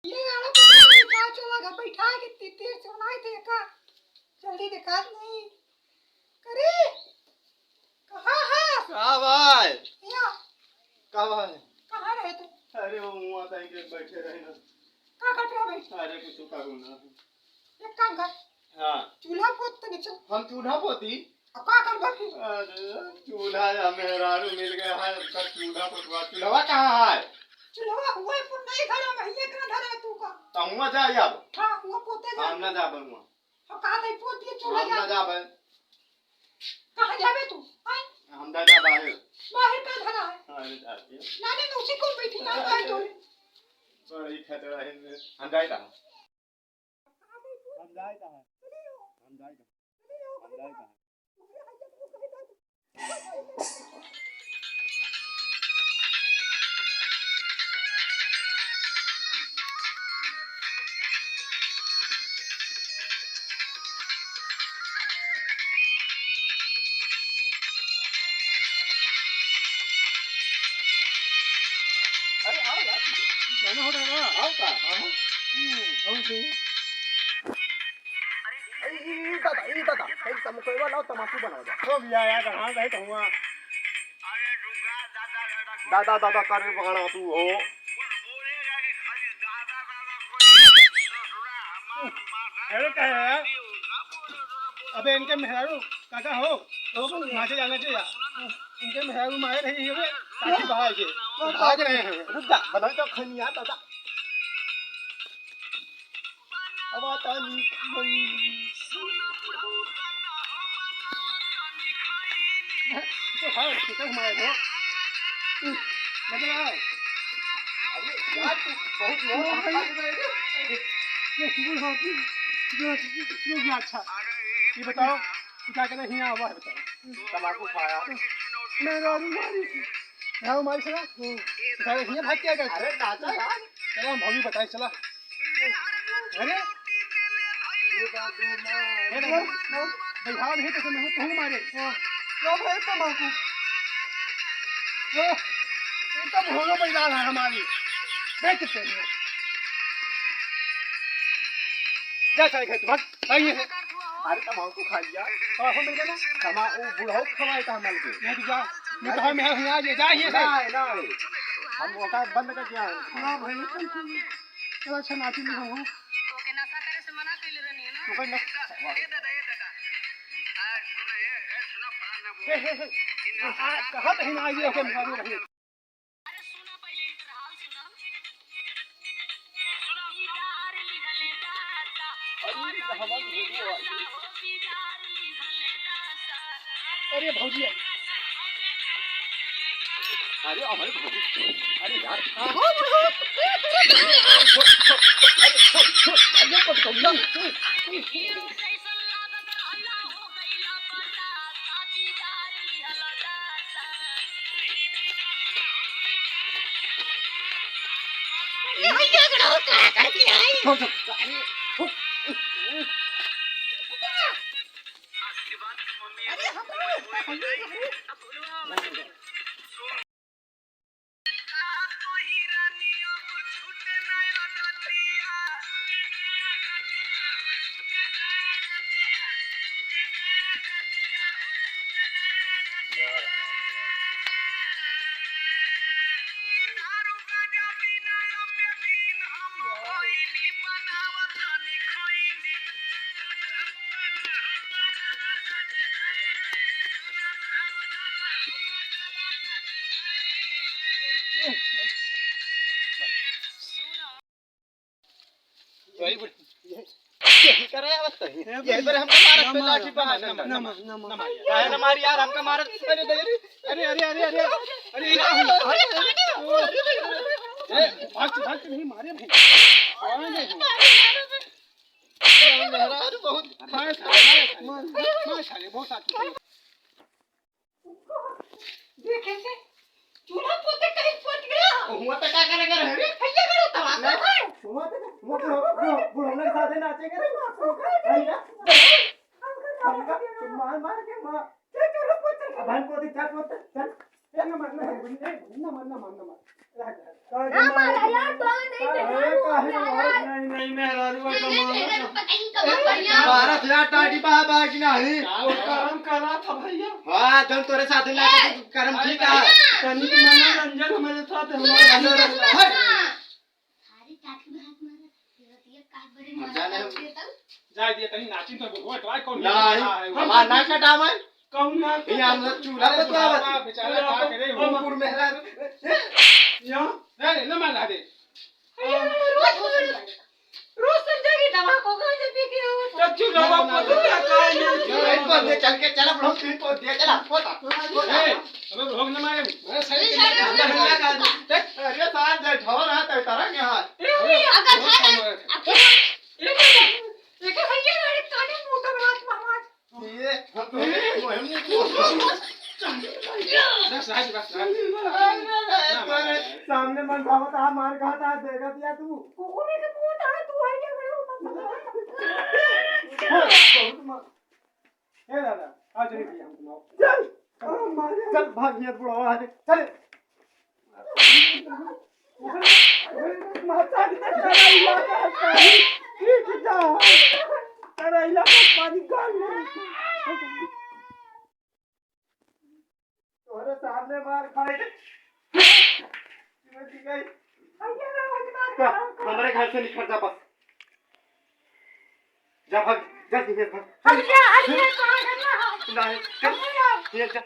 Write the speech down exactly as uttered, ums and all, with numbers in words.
ये गाना पता नहीं का चला गया, बैठा के ती-, तीर से बनाए थे का? जल्दी दिखा नहीं। करे, कहाँ है? का भाई? या। का भाई? कहाँ रहे तू? अरे, वो हुआ था कि बैठे रहे ना। का करत रहे बैठ? अरे, कुछ का गुना। एक काम कर। हाँ। चूल्हा पोत तनी चल। हम चूल्हा पोती? अब का करबा फिर? अरे, चूल्हा या मेहरारू मिल गया है, अब तक चूल्हा पोतवा, चूल्हा कहाँ है? चूल्हा हुआ है, पुन नहीं घर में, ये कहाँ धरा है तू का? तो हुआ जा अब। हाँ, हुआ पोते जा। हम ना जा बनवा। हम कहा था, पोत दिए चूल्हा हम जा। ना जा बन। कहाँ जाबे तू? आय? हम ना जा बाहर। बाहर का धरा है? अरे, जाते हैं। नानी तो उसी को बैठी ना, बाहर तो। बड़ी खतरा है इनमें। हम जाए कहाँ? हम जाए कहाँ? हम जाए कहाँ? हम जाए कहाँ? अरे आओ यार, गाना हो रहा है ना? आओ का? आओ। हम्म, आओ जी। ए, ए, ए, दादा, ए, दादा, कहीं तमकइवा लाओ, तमाकू बनावा जा। ओ भैया यार, कहाँ गए तो हुआ? दादा, दादा, करे बड़ा तू हो। अरे, क्या है यार? अबे, इनके मेहरारू, काका हो, तो नाचे जाना चाहिए यार। इनके मेहरारू मारे रही है, काफी भाग है, भाग रहे हैं। रुक जा, बनाओ तो खनिया, दादा। अब आता नहीं कोई। तो है, कितना घुमाए हो? मजा आया? अरे यार, तू बहुत लोग हम भाई। ये, ये, ये, ये, ये, ये, अच्छा, ये बताओ, तू क्या कहना हिया हुआ है, बताओ। तमाकू खाया। मेहरारू मारी। मेहरारू मारी सला। सारे हिया भाग क्या करते? अरे नाचा यार। चलो हम भौजी बताए सला। अरे। ये बात है ना। अरे, बैठा नहीं तो मैं कहूँ मारे। हाँ। लो भाई तमाकू। लो। ये तो भोलो बैठा है हमारी। बेच देते हैं। जा सारे खेत भाग। भाग ये से। अरे तमाकू खा लिया। तमाकू मिल गया ना? तमा-, वो बुढ़ऊ खवाए था हमारे के। नहीं तो जा। नहीं तो हम यहाँ, यहाँ ये जा, ये से। नहीं, नहीं। हम वो का बंद कर दिया है। ना भाई, चलो अच्छा नाची नहीं हो। तो कोई ना। हे, हे, हे। कहाँ, कहाँ कहीं ना आइए, हम भाग रहे हैं। अरे भौजी आई। अरे हमारी भौजी, अरे यार। यही पर, यही, यही करे आवत है। यही पर हमका मारत पे लाठी पे हाथ ना मार, ना मार, ना मार। काहे ना मार यार, हमका मारत। अरे, अरे, अरे, अरे, अरे, अरे, ये क्या हुआ? अरे, अरे, अरे, अरे, भाग, भाग, नहीं मारे भाई। अरे, बहुत मार, मार, मार, साले, बहुत साले। देखे से चूल्हा पोते कहीं पहुंच गया। हुआ तो क्या करेगा रे? भैया करो तमाशा है। हुआ तो, हुआ तो, हुआ, बुढ़ौना के साथ नाचेगा रे। भैया, हमका मार मार के मार। चल चूल्हा पोते। अब हमको दिखा पोते, चल। ए, ना मार, ना मार, ए, ना मार, ना मार, ना मार। ना मार, यार, तो नहीं अरे, देना। काहे ना मार? मेहरारू का मारा था। मारा था यार, टाटी बा, बा कि नहीं? वो करम करा था भैया। हाँ, जब तोरे साथ ना करम ठीक है। तनिक मनोरंजन हमारे साथ, हमारे हट। सारी टाटी बा, हाथ मारा था। ये का बड़ी मजा नहीं। जाए दिए, तनी नाचिन तो बुढ़वा, तो आए कौन नहीं, है? हमार ना कटावे। कौन ना ये हम लोग चूल्हा पे तो आवत। बेचारा का करे, हम कुकुर मेहरा। या? नहीं, नहीं, ना मार दे। अरे, रोज, रोज संजय की दवा को गांजा पी के आवत। तो चूल्हा पर तो क्या काम है? चल के चला, बुढ़ऊ, तू तो दे, चला, होता। ए, अबे भोग न मारे। अरे, सही से अरे, अरे, साथ दे, ढोर हाथ है, तरह के हाथ। ए, अगर बहुत था ना, काम है। अगर एक, एक भैया हमारे काले मोटा बात महाराज। ये, हम तो बस, राज, बस, राज। ना, ना, ना। सामने मन भावत आ, मार खाता है, देखा दिया तू। कुकुर के मुंह था, तू है क्या बड़ा? बहुत मार। ए दादा, आ चलिए भैया, हम घुमाओ। चल। चल, भाग, ये बुढ़वा आ रे। चल। माता जी, तेरा इलाका है, तेरा इलाका है, पानी गाल ले। तोहरे सामने मार खाए के। भैया, ना, हमारे घर से निकल जा बस। जा भाग, जल्दी से भाग। हट जा, हट जा, कहाँ करना है? नहीं, चल, भैया। ये जा।